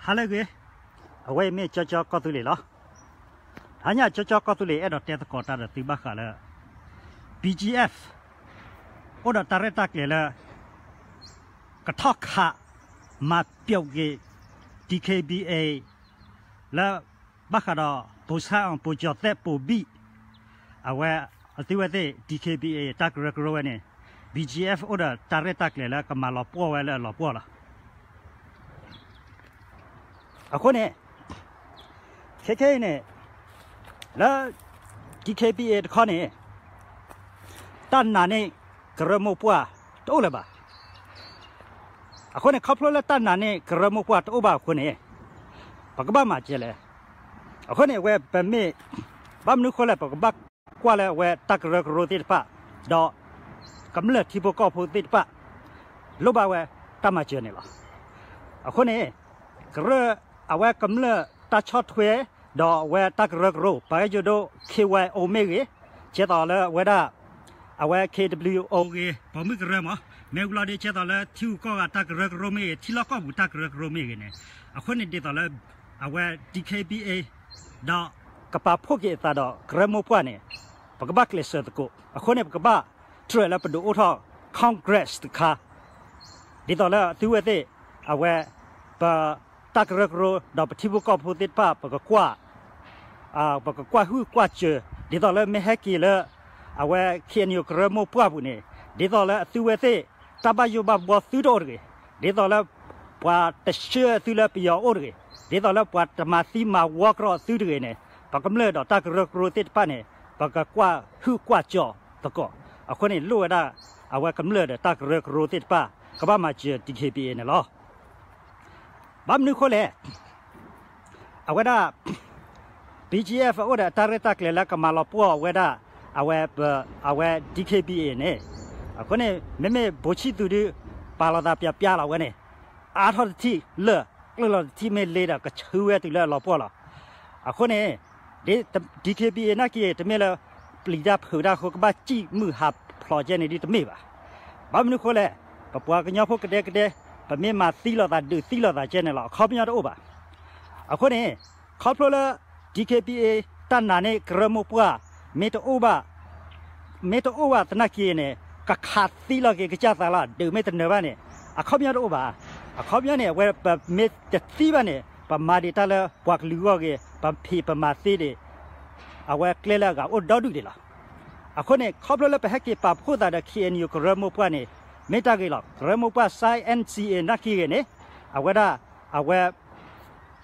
ဟါလၢအဂ့ၤ, အဝဲအံၤမ့ၢ်ကၠီကၠီကီၢ်သူလ့ၤလီၤ. တဟါညါကၠီကၠီကီၢ်သူလ့ၤ အဲၣ်ဒိးတဲသကိးတၢ်ဒီးသုဘၣ်ဃးလၢ BGF အိၣ်ဒီးတၢ်ရဲၣ်တၢ်ကျဲၤလၢ ကထီၣ်ခး မၤပျောက်က့ၤ DKBA လၢ ဘၣ်ဃးဒီး ဗိုလ်ဆန်းအောင်ဗိုလ်ကျော်သက်ဗိုလ်ဘံၣ် အဝဲ အသုဝဲသ့ၣ် DKBA တၢ်ကရၢကရိဝဲန့ၣ် BGF အိၣ်ဒီးတၢ်ရဲၣ်တၢ်ကျဲၤလၢကမၤလီၤပှီၢ်ဝဲလၢအလီၤပှီၢ်လီၤ. အဃိန့ၣ် ခဲခဲအံၤန့ၣ် လၢ DKBA တခီန့ၣ် တၢ်နာ်န့ၢ်ကရၢမိၢ်ပှၢ်တအိၣ်လၢၤဘၣ်. အဃိန့ၣ် ခီဖျိလၢတၢ်နာ်န့ၢ်ကရၢမိၢ်ပှၢ်တအိၣ်ဘၣ်အဃိန့ၣ် ပကဘၣ်မၤကဲလဲၣ်. အဃိန့ၣ် အဝဲပမ့ၢ် ဘၣ်မနုၤဃိလဲၣ် ပကဘၣ်ကွၢ်လၢအဝဲတၢ်ကရၢကရိသ့ၣ်တဖၣ် ဒီး ကမျၢၢ်ထံဖိကီၢ်ဖိသ့ၣ်တဖၣ် လိၣ်ဘၣ်ဝဲတၢ်မၤစၢၤန့ၣ်လီၤ. အဃိန့ၣ် ကရၢ အဝဲကမျၢၢ်တၢ်ဆီၣ်ထွဲ ဒီးအဝဲတၢ်ကရၢကရိ ပှၤကညီဒိၣ် KYO မ့ၢ်ဂ့ၤ, ကဲသိးလၢအဝဲဒၣ် အဝဲ KWO ဂ့ၤ ပိာ်မုၣ်ကရၢမး, မ့ၢ်ဝံၤလီၤဒီး ကဲသိးလၢထံဂုၤကီၢ်ဂၤတၢ်ကရၢကရိမ့ၢ်ဂ့ၤ, ထံလီၢ်ကီၢ်ပူၤတၢ်ကရၢကရိမ့ၢ်ဂ့ၤန့ၣ်, အဃိန့ၣ်ဒ်သိးလၢ အဝဲ DKBA ဒီး ကပာ်ဖှိၣ်က့ၤအသးဒီးကရၢမိၢ်ပှၢ်န့ၣ် ပကဘၣ်ကျဲးစၢးသကိး, အဃိန့ၣ် ပကဘၣ်တြဲၤလၢပဒုးအိၣ်ထီၣ် Congress တခါ ဒ်သိးလၢအသုဝဲသ့ၣ် အဝဲ ပ တၢ်ကရၢကရိ ဒီးပထံဖိကီၢ်ဖိသ့ၣ်တဖၣ် ပကကွၢ် ပကကွၢ်ဟုၣ်ကွၢ်စၢၤ ဒ်သိးလၢမ့ၢ်ဟဲက့ၤလၢ အဝဲ KNU ကရၢမိၢ်ပှၢ်ပူၤန့ၣ် ဒ်သိးလၢအသုဝဲသ့ၣ် တၢ်ဘၣ်ယိၣ်ဘၣ်ဘှီသုတအိၣ်တဂ့ၤ, ဒ်သိးလၢ ပှၤတဆှၢသုလၢပယီၤအိၣ်တဂ့ၤ, ဒ်သိးလၢပှၤတမၤသံမၤဝီကြီသုတဂ့ၤန့ၣ် ပကမျၢၢ်ဒီးတၢ်ကရၢကရိသ့ၣ်တဖၣ်န့ၣ် ပကကွၢ်ဟုၣ်ကွၢ်စၢၤသကိး, အဃိန့ၣ် လိၣ်ဝဲဒၣ် အဝဲကမျၢၢ်ဒီးတၢ်ကရၢကရိသ့ၣ်တဖၣ် ကဘၣ်မၤစၢၤ DKBA န့ၣ်လီၤ. ဘၣ်မနုၤဃိလဲၣ်, အဝဲဒၣ် BGF အိၣ်ဒီးတၢ်ရဲၣ်တၢ်ကျဲၤလၢကမၤလီၤပှီၢ်ဝဲဒၣ် အဝဲ အဝဲ DKBA န့ၣ်, အဃိန့ၣ် မ့မ့ၢ်ဘိးဆံၣ်သူဒုး ပာ်လီၤသးပျးပျးလီၤဝဲန့ၣ်, အါထီၣ်တထံၣ်လၢာ် ကျၢၢ်လီၤတထံၣ်မ့ၢ်လ့ဒီး ကဆှၢဝဲတုၤလၢအလီၤပှီၢ်လီၤ. အဃိန့ၣ် ဒ် DKBA နာ်က့ တမ့ၢ်လၢ ပျံၤတၢ်ဖုးတၢ်အဃိ ကဘၣ်စံၣ်မုာ်ဟးဖျိးကဲန့ၣ်ဒ်တမ့ၢ်ဘၣ်. ဘၣ်မနုၤဃိလဲၣ်, ပပှၤကညီဖိကဒဲကဒဲ ပမ့ၢ်မၤသံလိာ်သး ဒုးသံလိာ်သးကဲန့ၣ်လီၤ အခီပညီတအိၣ်ဘၣ်. အဃိန့ၣ် ခီဖျိလၢ DKBA တၢ်နာ်န့ၢ်ကရၢမိၢ်ပှၢ် မ့ၢ်တအိၣ်ဘၣ် မ့ၢ်တအိၣ်ဘၣ်သနာ်က့န့ၣ် ကခးသံလီၤက့ၤကစၢ်သးလီၤ ဒုးမ့ၢ်တနၢၤဘၣ်န့ၣ် အခီပညီတအိၣ်ဘၣ်. အခီပညီန့ၣ် အဝဲပမ့ၢ်တသံဘၣ်န့ၣ် ပမၤဒံးတၢ်လၢပှၤကလုာ်အဂီၢ်ဂ့ၤ ပဖံးပမၤသ့ဒံး အဝဲကျဲလၢအဂၤအိၣ်ဒီဒူၣ်ဒံးလီၤ. အဃိန့ၣ် ခီဖျိလၢပဟဲက့ၤပာ်ဖှိၣ်သးဒီး KNU ကရၢမိၢ်ပှၢ်န့ၣ် မ့ၢ်တၢ်ဂ့ၤလီၤ. ကရၢမိၢ်ပှၢ် စါ NCA နာ်က့ဂ့ၤန့ၣ် အဝဲဒၣ် အဝဲ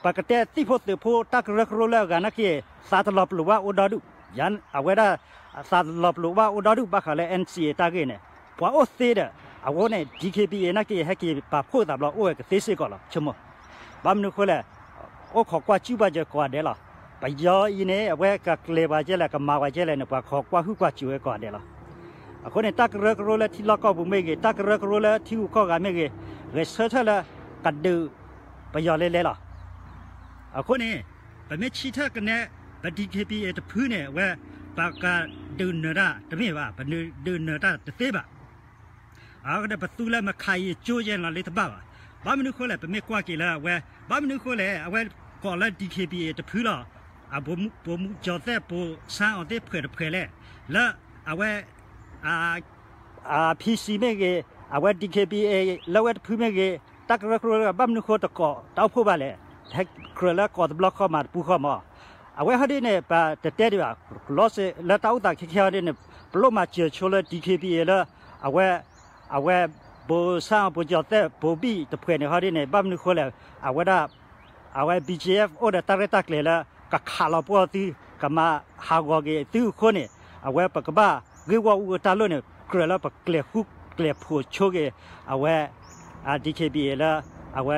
ပကတဲသံၣ်ဖိသုးဖိတၢ်ကရၢကရိလၢအဂၤနာ်က့ သးတလီၤပလိာ်ဘၣ်အိၣ်ဒီဒူၣ်, ယ အဝဲဒၣ် သးတလီၤပလိာ်ဘၣ်အိၣ်ဒီဒူၣ်ဘၣ်ဃးလၢ NCA တၢ်ဂ့ၢ်န့ၣ် ပှၤအိၣ်သ့ဒီး အဝဲန့ၣ် DKBA နာ်က့ ဟဲက့ၤပာ်ဖှိၣ်သးဘျီအိၣ်ဝဲကသ့စ့ၢ်ကီးလီၤ ဆိကမိၣ်. ဘၣ်မနုၤဃိလဲၣ်, အိၣ်ခိးကွၢ်စူၣ်ဘၣ်စၢၤကိးဂၤဒဲးလီၤ. ပယီၤအံၤန့ၣ် အဝဲကကျဲၤပှၤကဲလဲၣ် ကမၤပှၤကဲလဲၣ်န့ၣ် ပှၤခိးကွၢ်ဟုၣ်ကွၢ်စူၣ်ဝဲကိးဂၤဒဲးလီၤ. အဃိန့ၣ် တၢ်ကရၢကရိလၢထံလီၢ်ကီၢ်ပူၤမ့ၢ်ဂ့ၤ, တၢ်ကရၢကရိလၢထံဂုၤကီၢ်ဂၤမ့ၢ်ဂ့ၤ, ဂဲၤဆၢထၢၣ်လၢကဒုးပယီၤလဲၤလဲၤလီၤ. အဃိန့ၣ် ပမ့ၢ်ဆၢထၢၣ်ကနဲ ပ DKBA တဖုန့ၣ် အဝဲ ပကဒုးနၢၤတၢ်တမ့ၢ်ဘၣ်, ပဒုးနၢၤတၢ်တသ့ဘၣ်. အဃိဒီး ပသူလၢမခးယံာ်ကၠိယဲၢ်လီၤလၢတဘၣ်ဘၣ်. ဘၣ်မနုၤဃိလဲၣ် ပမ့ၢ်ကွၢ်က့ၤလၢအဝဲ ဘၣ်မနုၤဃိလဲၣ် အဝဲကိးလၢ DKBA တဖုလီၤ. အ ဗိုလ်မှူး ဗိုလ်မှူး ကျော်သက် ဗိုလ်ဆန်းအောင်သ့ၣ်တဖုန့ၣ်တဖုလဲၣ်, လၢအဝဲ အ PC မ့ၢ်ဂ့ၤ, အဝဲ DKBA လၢဝဲတဖုမ့ၢ်ဂ့ၤ, တၢ်ကရၢကရိ ဘၣ်မနုၤဃိတကိးတၢ်အိၣ်ဖှိၣ်ဘၣ်လဲၣ်, ဟဲကြၢးလၢကိးတဘျီဃီမၤတပူၤဃီမး. အဝဲဟီဒ်န့ၣ် ပတတဲဒံးဘၣ်, လီၤစ့ၢ်လၢတၢ်အိၣ်သးခဲခဲဟီဒ်န့ၣ် ပလိၣ်မၤစၢၤဆိလၢ DKBA လၢ အဝဲ အဝဲ ဗိုလ်ဆန်းအောင် ဗိုလ်ကျော်သက် ဗိုလ်ဘံၣ်တဖုန့ၣ်ဟီဒ်န့ၣ် ဘၣ်မနုၤဃိလဲၣ်, အဝဲဒၣ် အဝဲ BGF အိၣ်ဒီးတၢ်ရဲၣ်တၢ်ကျဲၤလၢ ကခးလီၤပှီၢ်သု, ကမၤဟးဂီၤက့ၤသုအဃိန့ၣ် အဝဲပကဘၣ်ဂ့ၢ်ဂီၢ်အူအတၢ်လိၣ်န့ၣ် ကြၢးလၢပကျဲၤဃူကျဲၤဖိးဆိက့ၤ အဝဲ DKBA လၢ အဝဲ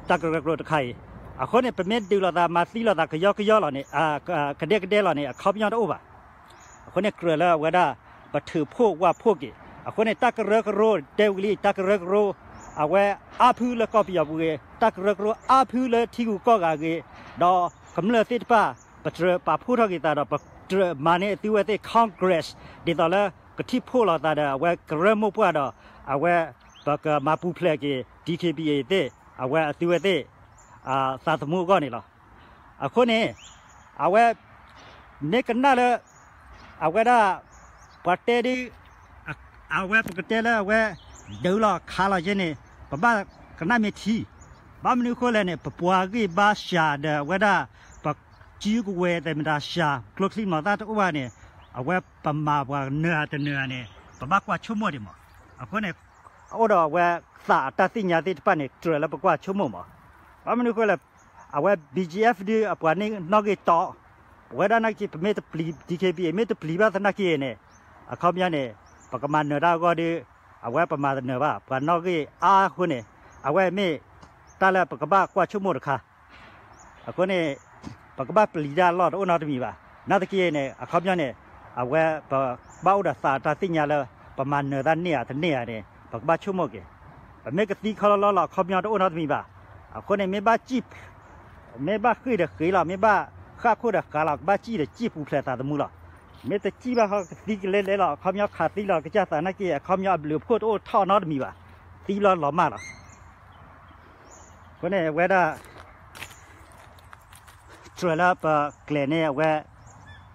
တၢ်ကရၢကရိတခါအံၤ. အဃိန့ၣ် ပမ့ၢ်ဒုးလိာ်သးမၤသံလိာ်သးကယီကယီလီၤန့ၣ် ကဒဲကဒဲလီၤန့ၣ် အခီပညီတအိၣ်ဘၣ်. အဃိန့ၣ် ကြၢးလၢအဝဲဒၣ် ပထုးဖှိၣ်ဝးဖှိၣ်က့ၤ. အဃိန့ၣ် တၢ်ကရၢကရိ တဲဝံၤလံ တၢ်ကရၢကရိ အဝဲအါဖုလၢကီၢ်ပယီၤပူၤဂ့ၤ, တၢ်ကရၢကရိအါဖုလၢထံဂုၤကီၢ်ဂၤဂ့ၤ, ဒီးကမျၢၢ်သ့ၣ်တဖၣ် ပတြၢၤပာ်ဖှိၣ်ထီၣ်က့ၤသးဒီး ပတြၢၤမၤန့ၢ်အသုဝဲသ့ၣ် Congress ဒ်သိးလၢကထံၣ်ဖှိၣ်လိာ်သးဒီး အဝဲကရၢမိၢ်ပှၢ်ဒီး အဝဲပကမၤပူၤဖျဲးက့ၤ DKBA သ့ၣ် အဝဲအသုဝဲသ့ၣ် သးသမူအဂီၢ်န့ၣ်လီၤ. အဃိန့ၣ် အဝဲ မ့ၢ်ကနၣ်လၢ အဝဲဒၣ် ပှၤတဲဒ် အဝဲပကတဲလၢအဝဲ ဒုးလီၤခးလီၤယဲန့ၣ် ပဘၣ်ကနၣ်မ့ၢ်ထံ, ဘၣ်မနုၤအဃိလဲၣ်န့ၣ် ပပှၤဂံၢ်ဘါစှၤဒီးအဝဲဒၣ် ပစုကဝဲၤသဲးမတၤစှၤ ကျိချံမျိာ်သၣ်တအိၣ်ဘၣ်န့ၣ် အဝဲပမၤပှၤနၢၤဧါတနၢၤဧါန့ၣ် ပဘၣ်ကွၢ်ဆိကမိၣ်ဒံးမး. အဃိန့ၣ် အိၣ်ဒီးအဝဲသးအတၢ်သ့ၣ်ညါသ့ၣ်တဖၣ်န့ၣ် ကြၢးလၢပကွၢ်ဆိကမိၣ်မး. ဘၣ်မနုၤအဃိလဲၣ် အဝဲ ဘီကၠံအ့ၣ် ဒုး အပှၤန့ၢ်နီၣ်ဂံၢ်တီ ပဝဲဒၣ်နာ်က့ ပမ့ၢ်တပျံၤ ဒံခ့ပံ မ့ၢ်တပျံၤဘၣ်သနာ်က့န့ၣ် အခီပညီန့ၣ် ပကမၤနၢၤတၢ်အဂီၢ်ဒီး အဝဲပမၤတနၢၤဘၣ် ပှၤနီၣ်ဂံၢ်အါအဃိန့ၣ် အဝဲမ့ၢ်တၢ်လၢပကဘၣ်ကွၢ်ဆိကမိၣ်တခါ အဃိန့ၣ် ပကဘၣ်ပျံၤတၢ်အလီၢ်တအိၣ်နီတမံၤဘၣ်. နာ်သက့န့ၣ် အခီပညီန့ၣ် အဝဲပဘၣ်အိၣ်ဒီးသးအတၢ်သ့ၣ်ညါလၢ ပမၤနၢၤတၢ်န့ၢ်ဧါတန့ၢ်ဧါန့ၣ် ပကဘၣ်ဆိကမိၣ်က့ၤ. ပမ့ၢ်ကသံခီလီလီလီၤ အခီပညီတအိၣ်နီတမံၤဘၣ်. အဃိန့ၣ် မ့ၢ်ဘၣ်စံၣ် မ့ၢ်ဘၣ်ဃ့ၢ်ဒီးဃ့ၢ်လီၤ မ့ၢ်ဘၣ်ဃၣ်ခိၣ်ဒီးဃၣ်လီၤ ကဘၣ်စံၣ်ဒီးစံၣ်ပူၤဖျဲးသးသမူလီၤ. မ့ၢ်တစံၣ်ဘၣ်ဟီ ကသံကလဲၤလဲၤလီၤ အခီပညီခးသံလီၤကစၢ်သးနာ်က့ အခီပညီအဘျုးအဖှိၣ်တအိၣ်ထီၣ်နီတမံၤဘၣ်. သံလီၤလီၤမၢ်လီၤ. အဃိန့ၣ် အဝဲဒၣ် ကြၢးလၢပကျဲၤန့ၢ်အဝဲ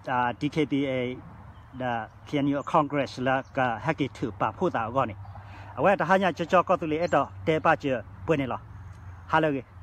ဒံခ့ပံ ဒီး ခ့ၣ်အဲၣ်ယူၣ် Congress လၢကဟဲက့ၤထုးပာ်ဖှိၣ်သးအဂီၢ်န့ၣ် အဝဲတဟါညါကၠီကၠီကီၢ်သူလ့ၤအဲၣ်ဒိးတဲပာ်စၢၤပှဲၤန့ၣ်လီၤ. ဟါလၢအဂ့ၤ.